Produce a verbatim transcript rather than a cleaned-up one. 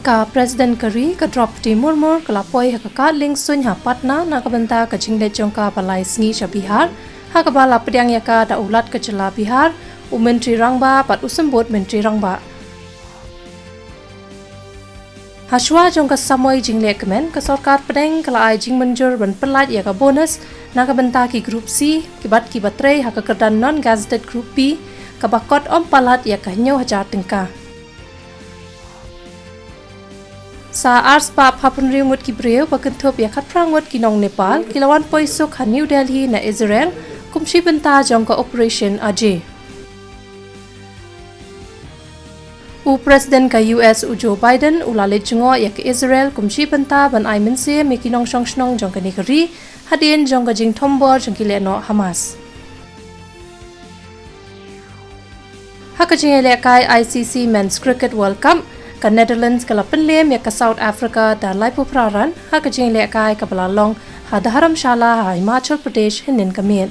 Ka President ka ri, ka Droupadi Murmu, ka la poi ha ka kad liengsuiñ ha Patna na ka bynta ka jingleit jong ka ba lai sngi sha Bihar, ha kaba la pdiang ïa ka da u Lat ka jylla Bihar, u Myntri Rangbah bad u Symbud Myntri Rangbah. Hashwa jong ka samoi jingleh kmen, ka sorkar pdeng ka la ai jingmynjur ban pyllait ïa ka bonus na ka bynta ki Group C, ki bad ki ba trei ha ka kyrdan non-gazetted Group B, kaba kot ym palat ïa ka hynñiew hajar tyngka. Sa arspah phaphra ngut ki briew, ba kynthup ïa khatphra ngut ki nong Nepal, ki la wan poi suk ha New Delhi na Israel, kum shi bynta jong ka Operation Ajay. U President ka U S, u Joe Biden, u la leit jngoh ïa ka Israel kum shi bynta ban ai mynsiem ïa ki nongshong shnong jong kane ka ri, hadien jong ka jingthombor jong ki lehnoh Hamas. Ha ka jingïalehkai I C C Men's Cricket World Cup, ka Netherlands ka la pynlem ïa ka South Africa da laiphew phra run, ha ka jingïalehkai kaba la long ha Dharamshala ha Himachal Pradesh hynnin ka miet.